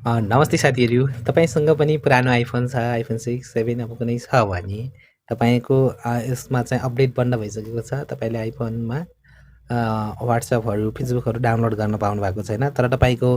नमस्ते साथीहरू। तपाईँसँग पनि पुरानो आइफोन छ, आइफोन 6, 7 अब कुनै छ भने तपाईँको यसमा चाहिँ अपडेट बन्द भइसकेको छ। तपाईँले आइफोनमा WhatsAppहरू, फेसबुकहरू डाउनलोड गर्न पाउनुभएको छैन। तर तपाईँको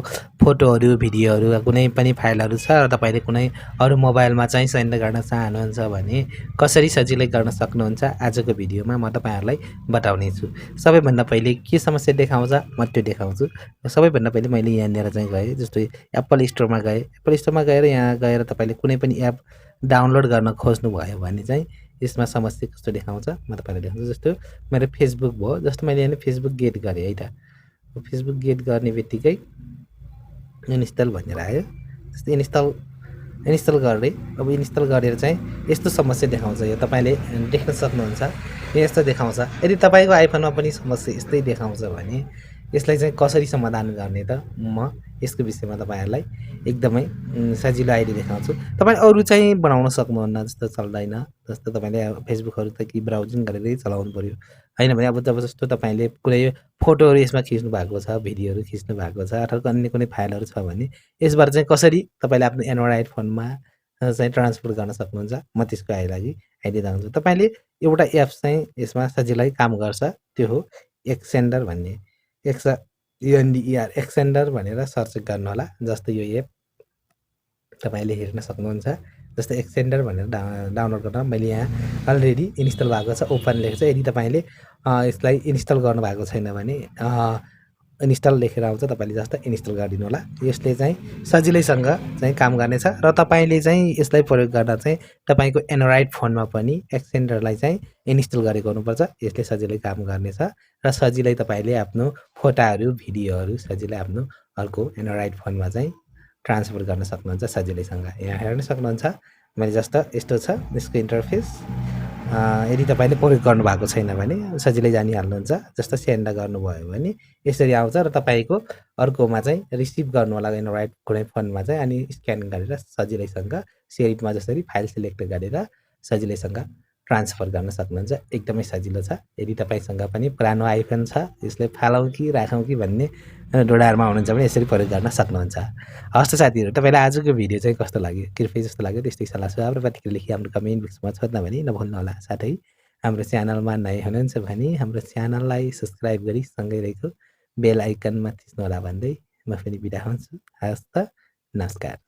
फोटोहरू, भिडियोहरू कुनै पनि फाइलहरू छ र तपाईँले कुनै अरू मोबाइलमा चाहिँ सेन्ड गर्न चाहनुहुन्छ भने कसरी सजिलै गर्न सक्नुहुन्छ आजको भिडियोमा म तपाईँहरूलाई बताउनेछु। सबैभन्दा पहिले के समस्या देखाउँछ म त्यो देखाउँछु। सबैभन्दा पहिले मैले यहाँनिर चाहिँ गएँ, जस्तै एप्पल स्टोरमा गएँ। एप्पल स्टोरमा गएर यहाँ गएर तपाईँले कुनै पनि एप डाउनलोड गर्न खोज्नुभयो भने चाहिँ यसमा समस्या कस्तो देखाउँछ म तपाईँलाई देखाउँछु। जस्तो मेरो फेसबुक भयो, जस्तो मैले यहाँ फेसबुक गेट गरेँ है त। फेसबुक गेट गर्ने बित्तिकै इन्स्टल भनेर आयो। जस्तै इन्स्टल गरेँ। अब इन्स्टल गरेर चाहिँ यस्तो समस्या देखाउँछ। यो तपाईँले देख्न सक्नुहुन्छ, यस्तो देखाउँछ। यदि तपाईँको आइफोनमा पनि समस्या यस्तै देखाउँछ भने यसलाई चाहिँ कसरी समाधान गर्ने त म यसको विषयमा तपाईँहरूलाई एकदमै सजिलो आइडिया देखाउँछु। तपाईँ अरू चाहिँ बनाउन सक्नुहुन्न जस्तो चल्दैन। जस्तो तपाईँले फेसबुकहरू त कि ब्राउजिङ गरेरै चलाउनु पऱ्यो, होइन भने अब जब जस्तो तपाईँले कुनै फोटोहरू यसमा खिच्नु भएको छ, भिडियोहरू खिच्नु भएको छ अथवा अन्य कुनै फाइलहरू छ भने यसबाट चाहिँ कसरी तपाईँले आफ्नो एन्ड्रोइड फोनमा चाहिँ ट्रान्सफर गर्न सक्नुहुन्छ म त्यसको लागि आइडिया देखाउँछु। तपाईँले एउटा एप चाहिँ यसमा सजिलै काम गर्छ, त्यो हो एक्सेन्डर भन्ने। एक्सेन्डर भनेर सर्च गर्नुहोला। जस्तै यो एप तपाईँले हेर्न सक्नुहुन्छ। जस्तै एक्सेन्डर भनेर डाउनलोड गर्न मैले यहाँ अलरेडी इन्स्टल भएको छ, ओपन लेखेको छ। यदि तपाईँले यसलाई इन्स्टल गर्नुभएको छैन भने इन्स्टल लेखेर आउँछ, तपाईँले जस्तो इन्स्टल गरिदिनु होला। यसले चाहिँ सजिलैसँग चाहिँ काम गर्नेछ र तपाईँले चाहिँ यसलाई प्रयोग गर्दा चाहिँ तपाईँको एन्ड्रोइड फोनमा पनि एक्सेन्डरलाई चाहिँ इन्स्टल गरेको हुनुपर्छ। यसले सजिलै काम गर्नेछ र सजिलै तपाईँले आफ्नो फोटाहरू, भिडियोहरू सजिलै आफ्नो अर्को एन्ड्रोइड फोनमा चाहिँ ट्रान्सफर गर्न सक्नुहुन्छ सजिलैसँग। यहाँ हेर्न सक्नुहुन्छ मैले जस्तो यस्तो छ यसको इन्टरफेस। यदि तपाईँले प्रयोग गर्नुभएको छैन भने सजिलै जानिहाल्नुहुन्छ। जस्तो सेन्ड गर्नुभयो भने यसरी आउँछ र तपाईँको अर्कोमा चाहिँ रिसिभ गर्नु होला एन्ड्रोइड कुनै फोनमा चाहिँ, अनि स्क्यान गरेर सजिलैसँग सेरिटमा जसरी फाइल सिलेक्ट गरेर सजिलैसँग ट्रान्सफर गर्न सक्नुहुन्छ। एकदमै सजिलो छ। यदि तपाईँसँग पनि पुरानो आइफोन छ, यसले फालौँ कि राखौँ कि भन्ने डोडारमा हुनुहुन्छ भने यसरी प्रयोग गर्न सक्नुहुन्छ। हस् त साथीहरू, तपाईँलाई आजको भिडियो चाहिँ कस्तो लाग्यो, कृपया जस्तो लाग्यो त्यस्तै सल्लाह सुझाव र प्रतिक्रिया लेखी हाम्रो कमेन्ट बक्समा छोड्न भने नभुल्नुहोला। साथै हाम्रो च्यानलमा नयाँ हुनुहुन्छ भने हाम्रो च्यानललाई सब्सक्राइब गरी सँगै रहेको बेल आइकनमा थिच्नुहोला भन्दै म पनि बिदा हुन्छु। हस् त, नमस्कार।